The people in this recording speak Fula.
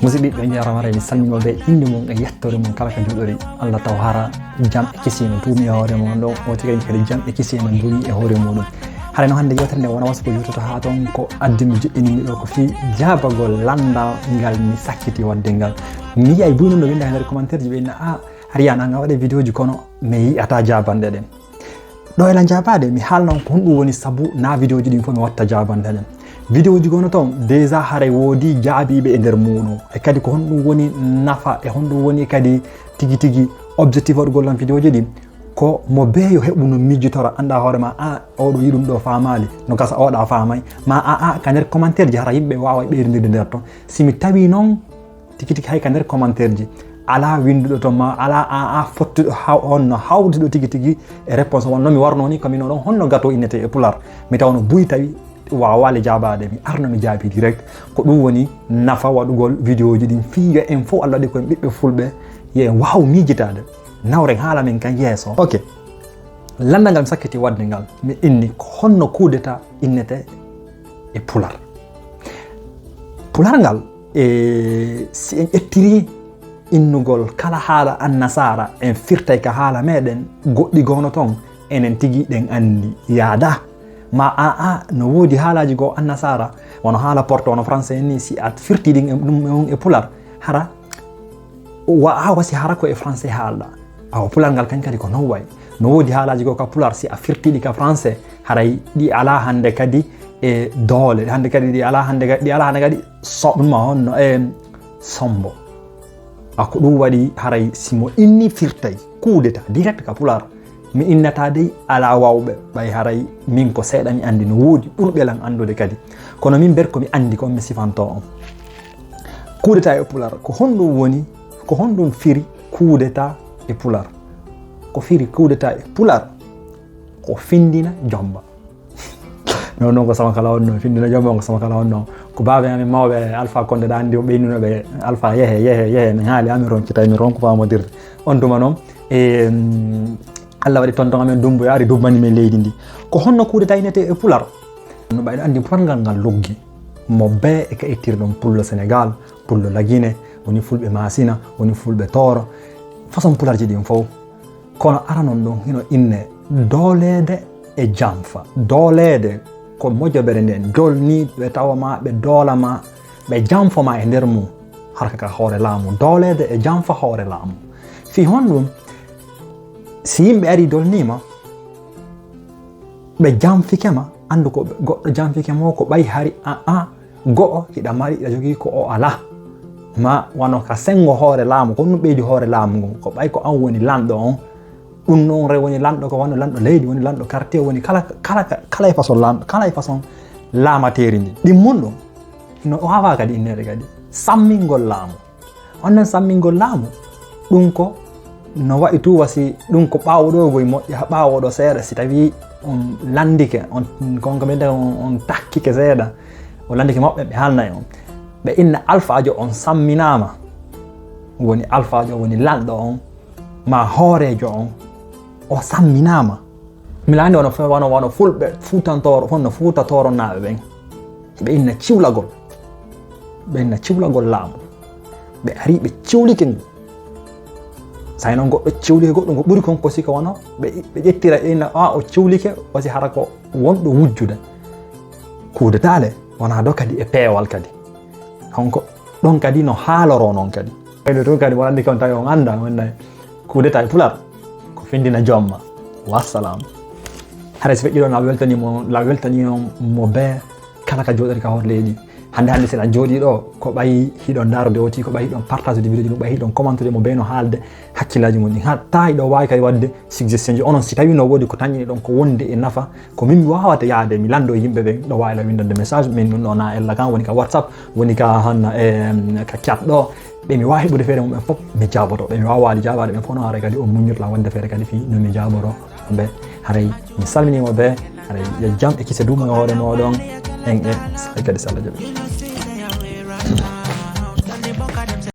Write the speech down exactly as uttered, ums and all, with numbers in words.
Musidɓe, ɓe jarama, mi salmini ɓe, innde mum e yettoore mum kala ka jooɗori. Allah taw hara jam e kisiyee no duumi e hoore mum ɗon, o tigi kadi jam e kisiyee no duumi e hoore muɗum. Hara no hannde yewtere nde wona wasu ko yewtoto haa toon, ko addi mi joɗɗinimi ɗo ko fii jaabagol lanndal ngal mi sakkiti waɗde ngal. Mi yi'ay buy noon no winnda e nder commentaire ji, ɓe inna, "A, Ariana, nga waɗe vidéo ji kono mi yi'ata jaabanɗe ɗen." Ɗo ela jaabaade, mi haalna on ko honɗum woni sabu na vidéo ji ɗin fof mi watta jaabanɗe ɗen. Vidéo ji gono toon, déjà haray woodi jaabiiɓe e nder muuɗum. E kadi ko honɗum woni nafa, e honɗum woni kadi tigi tigi objectif waɗugol lan vidéo ji ɗin? Ko mo bee yo heɓu no miijitora, annda hoore ma, a, oɗo yi'i ɗum ɗo faamaali, no gasa oɗa faamay. Ma a, a, ka nder commentaire ji hara yimɓe waawa ɓeyrindirde nder ton. Si mi tawi noon, tigi tigi hay ka nder commentaire ji, alaa winnduɗo ton ma, alaa a, a fottuɗo haw-, on no hawtuɗo tigi tigi e réponse wonno mi warno ni, ko min oɗon honno gato innete e pular. Mi tawa no buy tawi waawaali jaabaade, mi arno mi jaabi direct. Ko ɗum woni nafa waɗugol vidéo ji ɗin fii yo en fof Allah waɗi ko en ɓiɓɓe fulɓe, yo en waaw miijitaade. Nawren haala men kan yeeso. Ok. Lanndal ngal mi sakkiti waɗde ngal, mi inni ko honno coup d'état innete e pular. Pular ngal, e si en ƴettiri innugol kala haala annasaara, en firtay ka haala meɗen, goɗɗi gono toon, enen tigi ɗen anndi yaada. Ma a, a, no woodi haalaaji goo annasaara, wano haala porto, wano français en ni, si a firti ɗin e, ɗum on e pular, hara wa-, a wasi hara ko e français haalɗa. Awa pular ngal kan kadi ko non way. No woodi haalaaji goo ka pular, si a firti ɗi ka français, haray ɗi alaa hannde kadi e doole. Hannde kadi ɗi alaa hannde ga-, ɗi alaa hannde kadi so-, ɗum ma honno, e sombo. A ko ɗum waɗi haray si mo inni firtay coup d'état direct ka pular, mi innata dey alaa wawɓe, ɓay haray min ko seeɗa mi anndi, no woodi ɓurɓe lan anndude kadi. Kono min ber ko mi anndi ko mi sifantoo on. Coup d'état e pular, ko honɗum woni, ko honɗum firi coup d'état e pular? Ko firi coup d'état e pular? Ko findina jomba. Non, non, ko sama kala on non, findina jomba ko sama kala on non. Ko baaba amen mawɓe Alpha Condé ɗa anndi o ɓeynuno ɓe Alpha yehe, yehe, yehe, min haali amin ronki tawi min ronku faamodirde. On tuma noon, e, mm, Allah waɗi tonton amen Dumbuya ari dubbani men leydi ndi. Ko honno coup d'état innete e pular? No ɓayno anndi pular ngal ngal luggi. Mo bee e ka ittirɗon pullo Sénégal, pullo Lagine, woni fulɓe Masina, woni fulɓe Tooro. Façon pularji ɗin fof. Kono aranon ɗon hino inne dooleede e janfa. Dooleede ko mojobere nden, dolni ɓe tawa ma, ɓe doola ma, ɓe janfo ma e nder mum, harka ka hoore laamu. Dooleede e janfa hoore laamu. Fii honɗum? Si yimɓe ari dolnii ma, ɓe janfike ma, anndu ko ɓe, goɗɗo janfike ma ko ɓay hari a, a, go'o hiɗa mari, hiɗa jogii ko o alaa. Ma wano ka senngo hoore laamu, ko ɗum ɓeydi hoore laamu ngun. Ko ɓay ko an woni lanɗo on. Ɗum non re woni lanɗo, ko wano lanɗo leydi, woni lanɗo quartier, woni kala, kala, kala e façon lanɗo, kala e façon laamateeri ndi. Ɗin mun ɗum, no waawaa kadi inneede kadi sammingol laamu. On non sammingol laamu, ɗum ko no wa'i tu wasi ɗum ko ɓaawo ɗo goy moƴƴa, ɓaawo ɗo seeɗa, si tawi on lanndike, on, kon ko ɓeyda on, on takkike seeɗa, o lanndike maɓɓe, ɓe haalnay on. Ɓe inna alfaajo on samminaama, woni alfaajo, woni lanɗo on, ma hooreejo on, o samminaama. Mi laandi wano, wano, wano fulɓe, Fuutantooro, honno Fuuta Tooronaaɓe ɓen. Ɓe inna ciwlagol. Ɓe inna ciwlagol laamu. Ɓe ari ɓe ciwlike ngu. Say noon goɗɗo ciwlike goɗɗo, ko ɓuri kon ko si ko wano ɓe, ɓe ƴettira ɓe inna, a, o ciwlike, o si hara ko wonɗo wujjude. Coup d'état le, wonaa ɗo kadi e peewal kadi. Donc, ɗon kadi no haaloroo noon kadi. Ɓayde tun kadi, mo anndi kon tawi on annda, on annday. Coup d'état e pular, ko findina jomma. Wassalam. Hara si feƴƴi ɗon, la weltani mo, la weltani on mo bee kala ka jooɗori ka hoore leydi. Hannde, hannde, si ɗon jooɗi ɗo, ko ɓay hiɗon ndaarude oti, ko ɓay hiɗon partage'ude vidéo ji, ko ɓay hiɗon commentude mo bee no haalde hakkillaaji mon ɗin. Hatta hiɗon waawi kadi waɗde suggestion ji. Onon, si tawi no woodi ko tañini ɗon ko wonde e nafa, ko min mi waawata yaade, mi lanndo yimɓe ɓen, ɗo waawi la winndande message, min ɗum ɗo na ella kan, woni ka WhatsApp, woni ka han, em, ka chat ɗo. Ɓe mi waawi heɓude feere mum en fof, mi jaaboto. Ɓe mi waawaali jaabaade ɓen fof, no haray kadi on muññirta lan waɗde feere kadi fii no mi jaaboto ɓe. Haray mi salminiima ɓe, haray yo jam e kise duumo e hoore mooɗon, en e sahay kadi si Allah jaɓi.